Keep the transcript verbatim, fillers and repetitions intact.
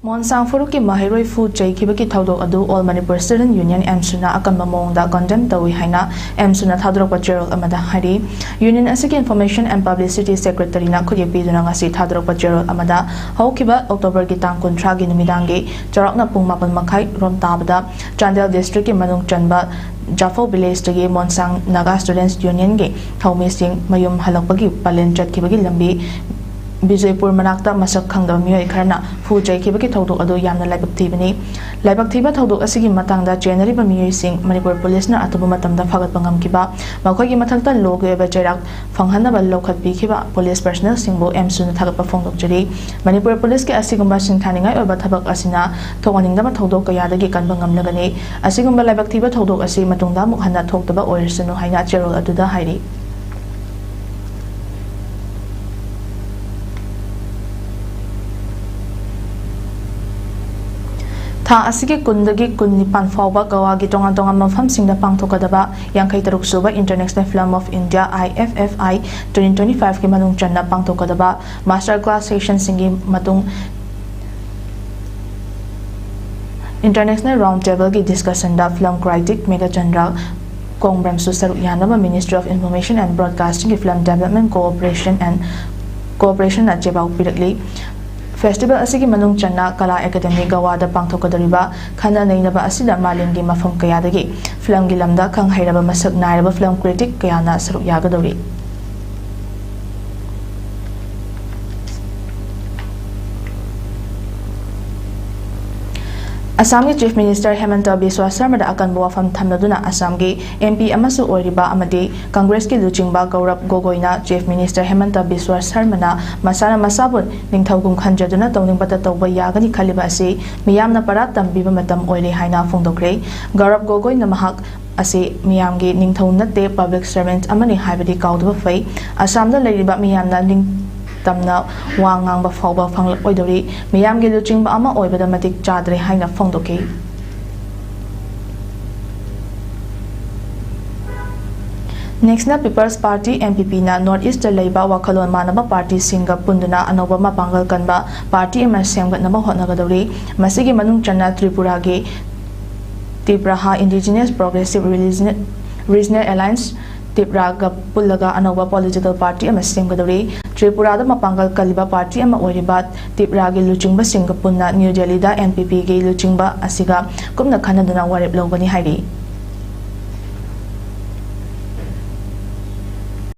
ꯃꯣꯟꯁꯥꯡ ꯐꯨꯔꯨꯞꯀꯤ ꯃꯍꯩꯔꯣꯏ ꯐꯨ ꯆꯩꯈꯤꯕꯒꯤ ꯊꯧꯗꯣꯛ ꯑꯗꯨ All Manipur Student Union, ꯑꯦꯝꯁꯨꯅ ꯑꯀꯟꯕ ꯃꯑꯣꯡꯗ condemn ꯇꯧꯏ ꯍꯥꯏꯅ ꯑꯦꯝꯁꯨꯅ ꯊꯥꯗꯣꯔꯛꯄ ꯆꯦꯔꯣꯜ ꯑꯃꯗ ꯍꯥꯏꯔꯤ꯫ Union ꯑꯁꯤꯒꯤ Information and Publicity Secretaryꯅ ꯈꯨꯠꯌꯦꯛ ꯄꯤꯗꯨꯅ ꯉꯁꯤ ꯊꯥꯗꯣꯔꯛꯄ ꯆꯦꯔꯣꯜ ꯑꯃꯗ, ꯍꯧꯈꯤꯕ Octoberꯒꯤ ꯇꯥꯡ ꯀꯨꯟꯊ꯭ꯔꯥꯒꯤ ꯅꯨꯃꯤꯗꯥꯡꯒꯤ ꯆꯥꯎꯔꯥꯛꯅ ꯄꯨꯡ ꯃꯥꯄꯟ ꯃꯈꯥꯏ ꯔꯣꯝ ꯇꯥꯕꯗ ꯆꯥꯟꯗꯦꯜ districtꯀꯤ ꯃꯅꯨꯡ ꯆꯟꯕ ꯖꯥꯐꯧ villageꯇꯒꯤ ꯃꯣꯟꯁꯥꯡ Naga Students Unionꯒꯤ ꯊꯧꯃꯤꯁꯤꯡ ꯃꯌꯨꯝ ꯍꯜꯂꯛꯄꯒꯤ ꯄꯂꯦꯟ ꯆꯠꯈꯤꯕꯒꯤ ꯂꯝꯕꯤ ꯕꯤꯖꯣꯏꯄꯨꯔ ꯃꯅꯥꯛꯇ ꯃꯁꯛ ꯈꯪꯗꯕ ꯃꯤꯑꯣꯏ ꯈꯔꯅ ꯐꯨ ꯆꯩꯈꯤꯕꯒꯤ ꯊꯧꯗꯣꯛ ꯑꯗꯨ ꯌꯥꯝꯅ ꯂꯥꯏꯕꯛ ꯊꯤꯕꯅꯤ꯫ ꯂꯥꯏꯕꯛ ꯊꯤꯕ ꯊꯧꯗꯣꯛ ꯑꯁꯤꯒꯤ ꯃꯇꯥꯡꯗ ꯆꯦꯟꯅꯔꯤꯕ ꯃꯤꯑꯣꯏꯁꯤꯡ ꯃꯅꯤꯄꯨꯔ ꯄꯨꯂꯤꯁꯅ ꯑꯊꯨꯕ ꯃꯇꯝꯗ ꯐꯥꯒꯠꯄ ꯉꯝꯈꯤꯕ, ꯃꯈꯣꯏꯒꯤ ꯃꯊꯛꯇ lawꯒꯤ ꯑꯣꯏꯕ ꯆꯩꯔꯥꯛ ꯐꯪꯍꯟꯅꯕ ꯂꯧꯈꯠꯄꯤꯈꯤꯕ ꯄꯨꯂꯤꯁ personnelꯁꯤꯡꯕꯨ ꯑꯦꯝꯁꯨꯅ ꯊꯥꯒꯠꯄ ꯐꯣꯡꯗꯣꯛꯆꯔꯤ꯫ ꯃꯅꯤꯄꯨꯔ ꯄꯨꯂꯤꯁꯀꯤ ꯑꯁꯤꯒꯨꯝꯕ ꯁꯤꯡꯊꯥꯅꯤꯡꯉꯥꯏ ꯑꯣꯏꯕ ꯊꯕꯛ ꯑꯁꯤꯅ ꯊꯣꯛꯍꯟꯅꯤꯡꯗꯕ ꯊꯧꯗꯣꯛ ꯀꯌꯥꯗꯒꯤ ꯀꯟꯕ ꯉꯝꯂꯒꯅꯤ꯫ ꯑꯁꯤꯒꯨꯝꯕ ꯂꯥꯏꯕꯛ ꯊꯤꯕ ꯊꯧꯗꯣꯛ ꯑꯁꯤ ꯃꯇꯨꯡꯗ ꯑꯃꯨꯛ ꯍꯟꯅ ꯊꯣꯛꯇꯕ ꯑꯣꯏꯔꯁꯅꯨ ꯍꯥꯏꯅ ꯆꯦꯔꯣꯜ ꯑꯗꯨꯗ ꯍꯥꯏꯔꯤ꯫ ꯊꯥ ꯑꯁꯤꯒꯤ ꯀꯨꯟꯗꯒꯤ ꯀꯨꯟꯅꯤꯄꯥꯟ ꯐꯥꯎꯕ ꯒꯋꯥꯒꯤ ꯇꯣꯉꯥꯟ ꯇꯣꯉꯥꯟꯕ ꯃꯐꯝꯁꯤꯡꯗ ꯄꯥꯡꯊꯣꯛꯀꯗꯕ ꯌꯥꯡꯈꯩ ꯇꯔꯨꯛ ꯁꯨꯕ International Film of India, I F F I, twenty twenty fiveꯀꯤ ꯃꯅꯨꯡ ꯆꯟꯅ ꯄꯥꯡꯊꯣꯛꯀꯗꯕ master class sessionꯁꯤꯡꯒꯤ ꯃꯇꯨꯡ International Round Tableꯒꯤ discussionꯗ film critic Meghachandra ꯀꯣꯡꯕ꯭ꯔꯝꯁꯨ ꯁꯔꯨꯛ ꯌꯥꯅꯕ Ministry of Information and Broadcastingꯒꯤ Film Development Cooperation and Cooperationna ꯆꯦꯄꯥꯎ ꯄꯤꯔꯛꯂꯤ꯫ Festival ꯑꯁꯤꯒꯤ ꯃꯅꯨꯡ ꯆꯟꯅ ꯀꯂꯥ ꯑꯦꯀꯥꯗꯦꯃꯤ ꯒꯋꯥꯗ ꯄꯥꯡꯊꯣꯛꯀꯗꯧꯔꯤꯕ ꯈꯟꯅ ꯅꯩꯅꯕ ꯑꯁꯤꯗ ꯃꯥꯂꯦꯝꯒꯤ ꯃꯐꯝ ꯀꯌꯥꯗꯒꯤ filmꯒꯤ ꯂꯝꯗ ꯈꯪ ꯍꯩꯔꯕ ꯃꯁꯛ ꯅꯥꯏꯔꯕ film critic ꯀꯌꯥꯅ ꯁꯔꯨꯛ ꯌꯥꯒꯗꯧꯔꯤ꯫ ꯑꯁꯥꯝꯒꯤ Chief Minister ꯍꯦꯃꯟꯇ ꯕꯤꯁ꯭ꯋꯥ ꯁꯔꯃꯗ ꯑꯀꯟꯕ ꯋꯥꯐꯝ ꯊꯝꯂꯗꯨꯅ ꯑꯁꯥꯝꯒꯤ MP ꯑꯃꯁꯨ ꯑꯣꯏꯔꯤꯕ ꯑꯃꯗꯤ ꯀꯪꯒ꯭ꯔꯦꯁꯀꯤ ꯂꯨꯆꯤꯡꯕ ꯒꯧꯔꯕ ꯒꯣꯒꯣꯏꯅ Chief Minister ꯍꯦꯃꯟꯇ ꯕꯤꯁ꯭ꯋꯥ ꯁꯔꯃꯅ ꯃꯁꯥꯅ ꯃꯁꯥꯕꯨ ꯅꯤꯡꯊꯧꯒꯨꯝ ꯈꯟꯖꯗꯨꯅ ꯇꯧꯅꯤꯡꯕꯇ ꯇꯧꯕ ꯌꯥꯒꯅꯤ ꯈꯜꯂꯤꯕ ꯑꯁꯤ ꯃꯤꯌꯥꯝꯅ ꯄꯔꯥ ꯇꯝꯕꯤꯕ ꯃꯇꯝ ꯑꯣꯏꯔꯦ ꯍꯥꯏꯅ ꯐꯣꯡꯗꯣꯛꯈ꯭ꯔꯦ꯫ ꯒꯧꯔꯕ ꯒꯣꯒꯣꯏꯅ ꯃꯍꯥꯛ ꯑꯁꯤ ꯃꯤꯌꯥꯝꯒꯤ ꯅꯤꯡꯊꯧ ꯅꯠꯇꯦ, public servant ꯑꯃꯅꯤ ꯍꯥꯏꯕꯗꯤ ꯀꯥꯎꯗꯕ ꯐꯩ꯫ ꯑꯁꯥꯝꯗ ꯂꯩꯔꯤꯕ ꯃꯤꯌꯥꯝꯅ ꯅꯤꯡꯇꯝꯅ ꯋꯥ ꯉꯥꯡꯕ ꯐꯥꯎꯕ ꯐꯪꯂꯛꯑꯣꯏꯗꯧꯔꯤ꯫ ꯃꯤꯌꯥꯝꯒꯤ ꯂꯨꯆꯤꯡꯕ ꯑꯃ ꯑꯣꯏꯕꯗ ꯃꯇꯤꯛ ꯆꯥꯗ꯭ꯔꯦ ꯍꯥꯏꯅ ꯐꯣꯡꯗꯣꯛꯈꯤ꯫ National People's Party, N P P ꯅ North East ꯇ ꯂꯩꯕ ꯋꯥꯈꯜꯂꯣꯟ ꯃꯥꯟꯅꯕ ꯄꯥꯔꯇꯤꯁꯤꯡꯒ ꯄꯨꯟꯗꯨꯅ ꯑꯅꯧꯕ ꯃꯄꯥꯡꯒꯜ ꯀꯟꯕ ꯄꯥꯔꯇꯤ ꯑꯃ ꯁꯦꯝꯒꯠꯅꯕ ꯍꯣꯠꯅꯒꯗꯧꯔꯤ꯫ ꯃꯁꯤꯒꯤ ꯃꯅꯨꯡ ꯆꯟꯅ ꯇ꯭ꯔꯤꯄꯨꯔꯥꯒꯤ ꯇꯤꯄ꯭ꯔꯥꯍꯥ Indigenous Progressive Religion-, Regional Alliance, ꯇꯤꯄ꯭ꯔꯥꯒ ꯄꯨꯜꯂꯒ ꯑꯅꯧꯕ ꯄꯣꯂꯤꯇꯤꯀꯦꯜ ꯄꯥꯔꯇꯤ ꯑꯃ ꯁꯦꯝꯒꯗꯧꯔꯤ꯫ ꯇ꯭ꯔꯤꯄꯨꯔꯥꯗ ꯃꯄꯥꯡꯒꯜ ꯀꯜꯂꯤꯕ ꯄꯥꯔꯇꯤ ꯑꯃ ꯑꯣꯏꯔꯤꯕ ꯇꯤꯄ꯭ꯔꯥꯒꯤ ꯂꯨꯆꯤꯡꯕꯁꯤꯡꯒ ꯄꯨꯟꯅ ꯅ꯭ꯌꯨ ꯗꯦꯜꯂꯤꯗ N P P ꯒꯤ ꯂꯨꯆꯤꯡꯕ ꯑꯁꯤꯒ ꯀꯨꯞꯅ ꯈꯟꯅꯗꯨꯅ ꯋꯥꯔꯦꯞ ꯂꯧꯒꯅꯤ ꯍꯥꯏꯔꯤ꯫